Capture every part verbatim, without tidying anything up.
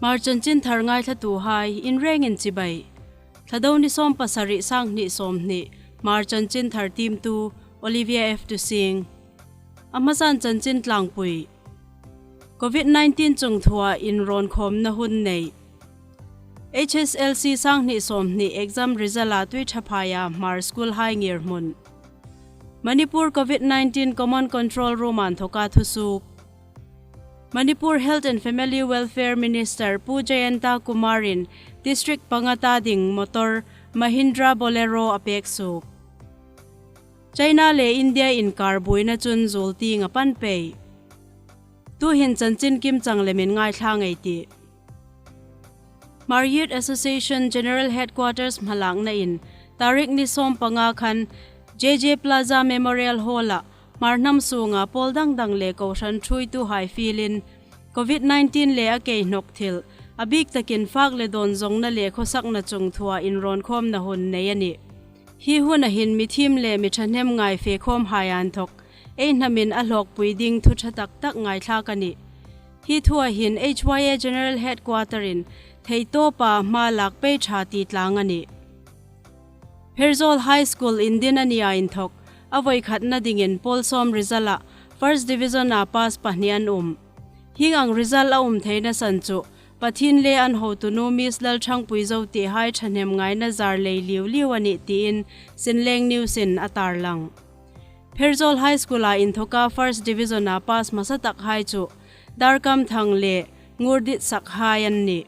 Hmar chanchinthar ngaithlatuhai in rengin chibai. Thlado ni sawm pasari, sanghni sawmhni, Hmar chanchinthar tiemtu Olivia F Tusing. A hmasan chanchin tlangpui. Covid nineteen chungthua inrawnkhawmna hun nei. H S L C sanghni sawmhni exam result-a Tuithaphai-a Hmar school-hai ngirhmun. Manipur Covid nineteen Common Control Room-a inthoka thusuok. Manipur Health and Family Welfare Minister Pu Jayanta Kumar-in district panga ta ding motor Mahindra Bolero a pek suok. China le India inkar buoina chun zuol tieng a pan pei. Tuhin chanchin kimchang lemin ngaithla ei tih. Hmar Youth Association General Headquarters hmalaknain, tarik ni sawm panga khan J J Plaza Memorial Hall-a Hmar hnam sunga pawl dang dang le kohran thuoituhai fielin, Covid nineteen le a keihnawk thil, a bik takin fak le dawn zawngna le khawsakna chungthua inrawnkhawmna hun nei a nih. Hi huna hin mi thiem le mi thahnemngai fekhawmhai inthok, ei hnamin a hlawkpui ding thu ṭha tak tak ngaithlak a nih. Hi thua hin H Y A General Headquarter-in theitawpa hma lak pei ṭha ti tlang a nih. Pherzawl High School indin a nia inthok, a voi khatna dingin pawl sawm result-a first division-a pass pahni an um. Hieng ang result a um theina san chu, Pathien le an hotunu Miss Lalthangpui Zote-hai thahnemngaina zar lei liu liu a nih tiin Chinleng News-in a tarlang. Pherzawl High School-a inthoka first division-a pass hmasa takhai chu Darkamthang le Ngurditsakhai an nih.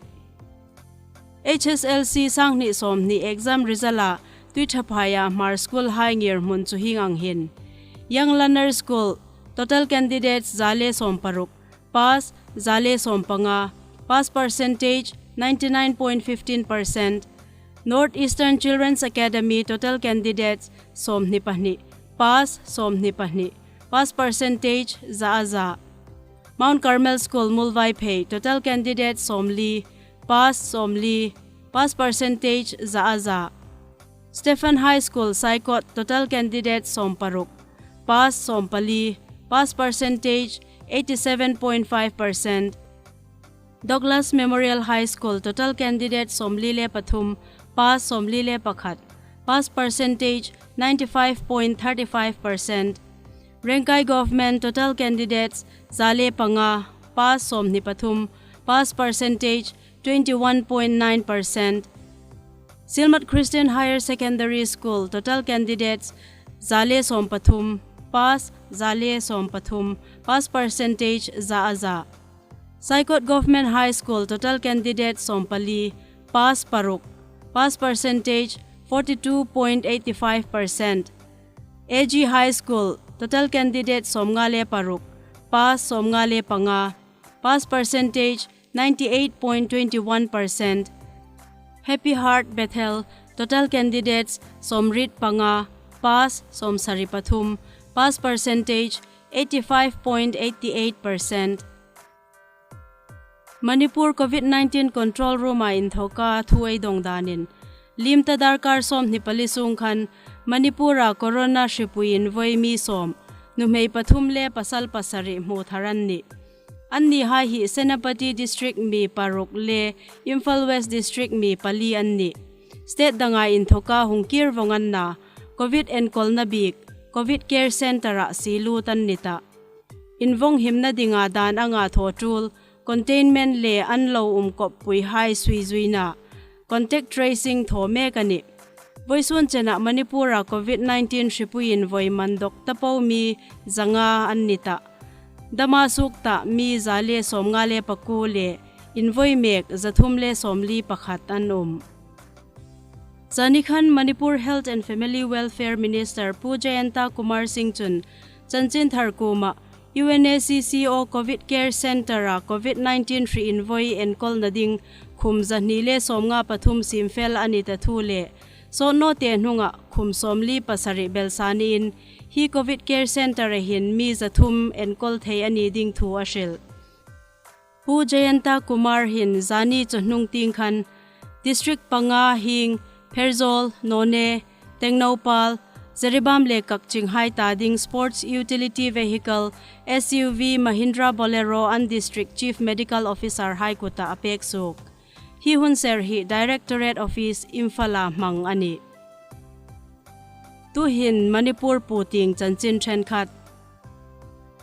H S L C sanghni sawmhni exam result-a Tuithaphai-a Hmar school-hai ngirhmun chu hieng ang hin. Young Learner School, total candidates za le sawm paruk, pass za le sawm panga, pass percentage ninety nine point fifteen percent. North Eastern Children's Academy, total candidates sawmhni pahni, pass sawmhni pahni, pass percentage za a za. Mount Carmel School, Muolvaiphei, total candidates sawmli, pass sawmli, pass percentage za a za. Stephen High School, Saikot, total candidates sawm paruk, pass sawm pali, pass percentage eighty seven point five percent. Douglas Memorial High School, total candidates sawmli le pathum, pass sawmli le pakhat, pass percentage ninety five point thirty five percent. Rengkai Government, total candidates za le panga, pass sawmhni pathum, pass percentage twenty one point nine percent. Silmat Christian Higher Secondary School, total candidates za le sawm pathum, pass za le sawm pathum, pass percentage za a za. Saikot Government High School, total candidates sawm pali, pass paruk, pass percentage forty two point eighty five percent. A G High School, total candidates sawmnga le paruk, pass sawmnga le panga, pass percentage ninety eight point twenty one percent. Happy Heart Bethel, total candidates sawmriet panga, pass sawmsari pathum, pass percentage eighty five point eighty eight percent. Manipur Covid nineteen Control Room-a inthoka thu ei dong danin, limta darkar sawmhni pali sung khan Manipur-a Corona hripui invoi mi sawm, nuhmei pathum le pasal pasari hmu thar an nih. Annihai hi Senapati District mi paruk le Imphal West District mi pali an nih. State danga inthoka hung kir vawng an na, Covid enkawlna bik, Covid Care Centre-a sie lut an ni tah. Invong himna dinga dan anga thaw tul, containment le an lo um kawppuihai suizuina, contact tracing thaw mek a nih. Voisun chena Manipur-a Covid nineteen hripui invoi man dawk ta po mi zanga an ni tah. Dama suok ta mi za le sawmnga le pakuo le invoi mek za thum le sawmli pakhat an um. Zanikhan Manipur Health and Family Welfare Minister Pu Jayanta Kumar Singh chun chanchinthar kuoma U N A C C O Covid Care Centre-a Covid nineteen hri invoi enkawlna ding khum zahni le sawmnga pathum siemfel a ni ta thu le, sawtnawte hnunga khum sawmli pasari belsa niin hi Covid Care Centre-a hin mi za thum enkol thei a ni ding thu a hril. Pu Jayanta Kumar hin zani chawhnung tieng khan District panga hieng Pherzawl, Noney, Tengnoupal, Jiribam le Kakching hai ta ding Sports Utility Vehicle, S U V, Mahindra Bolero an District Chief Medical Officer hai kuta a pek suok. Hi hun ser hi Directorate Office Imphal-a hmang a nih. Tuhin Manipur puting chanchin ṭhenkhat.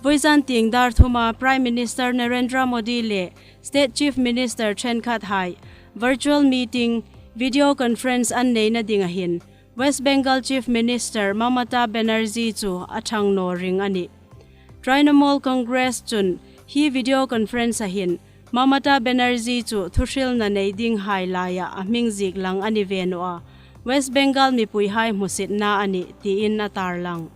Voizan tieng dar thuma Prime Minister Narendra Modi le State Chief Minister ṭhenkhat hai virtual meeting, video conference an neina dinga hin West Bengal Chief Minister Mamata Banerjee chu a ṭhang naw ring a nih. Trinamool Congress chun hi video conference-a hin Mamata Banerjee chu thuhrilna nei ding hai laia a hming ziek lang a ni ve naw a, West Bengal mipui hai hmusitna a nih tiin a tarlang.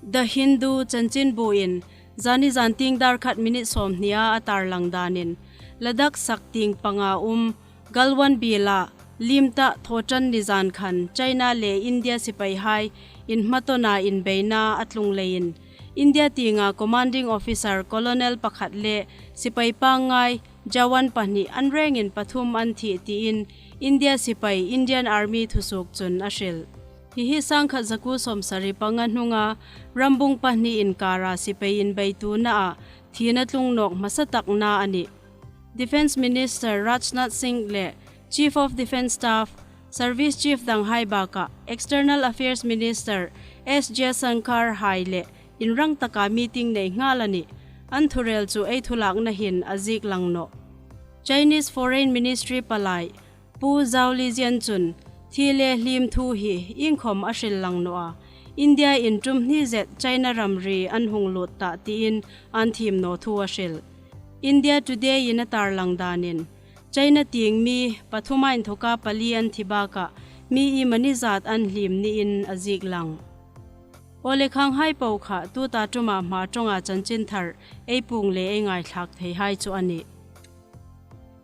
The Hindu chanchin buin zani zan tieng dar khat minute sawmhnia a tarlang danin Ladakh sak tieng panga um Galwan biela lim ta thawṭan ni zan khan China le India sipai hai inhmatawnna inbeina a tlung leiin India tienga commanding officer colonel pakhat le sipai pangngai Jawan pahni an rengin pathum an thi tiin India sipai Indian Army thusuok chun a hril. Hi hi sangkhat zakuo sawmsari panga hnunga rambung pahni inkara sipai inbeituna a thina tlung nawk hmasa takna a nih. Defence Minister Rajnath Singh le Chief of Defence Staff, Service Chief dang hai baka External Affairs Minister S Jaishankar hai le inrang taka meeting nei nghal a nih. An thurel chu ei thulakna hin a ziek lang nawh. Chinese Foreign Ministry palai Pu Zhao Lijian chun thi le hlim thu hi iengkhom a hril lang naw a, India in tum hni zet China ramri an hung lut ta tiin an thiem naw thu a hril. India Today in a tarlang danin China tieng mi pathuma inthoka pali an thi baka mi iemani zat an hlim niin a ziek lang. Aw le, khang hai po kha tuta tuma Hmar ṭawnga chanchin thar ei puong le ei ngaithlak thei hai chu a nih.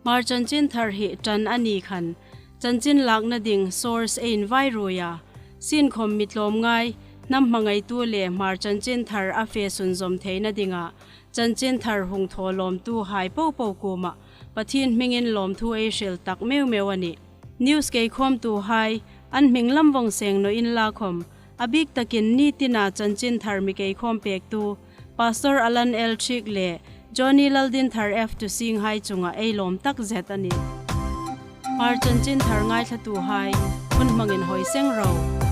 Hmar chanchin thar hi ṭan a ni khan chanchin lakna ding source ei invai ruoia, sienkhom mi tlawmngai, hnam hmangaitu le Hmar chanchin thar a fe sunzawm theina dinga chanchin thar hung thaw lawmtu hai popo kuoma Pathien hmingin lawmthu ei hril tak meu meu a nih. News keikhawmtu hai an hming lam vong seng naw inla khom, a bik takin ni tina chanchin thar mi keikhawm pektu Pastor Alan L Thiek le Johnny Laldinthar F Tusing hai chunga ei lawm tak zet a nih. Hmar chanchin thar ngaithlatu hai, hun hmangin hoi seng ro.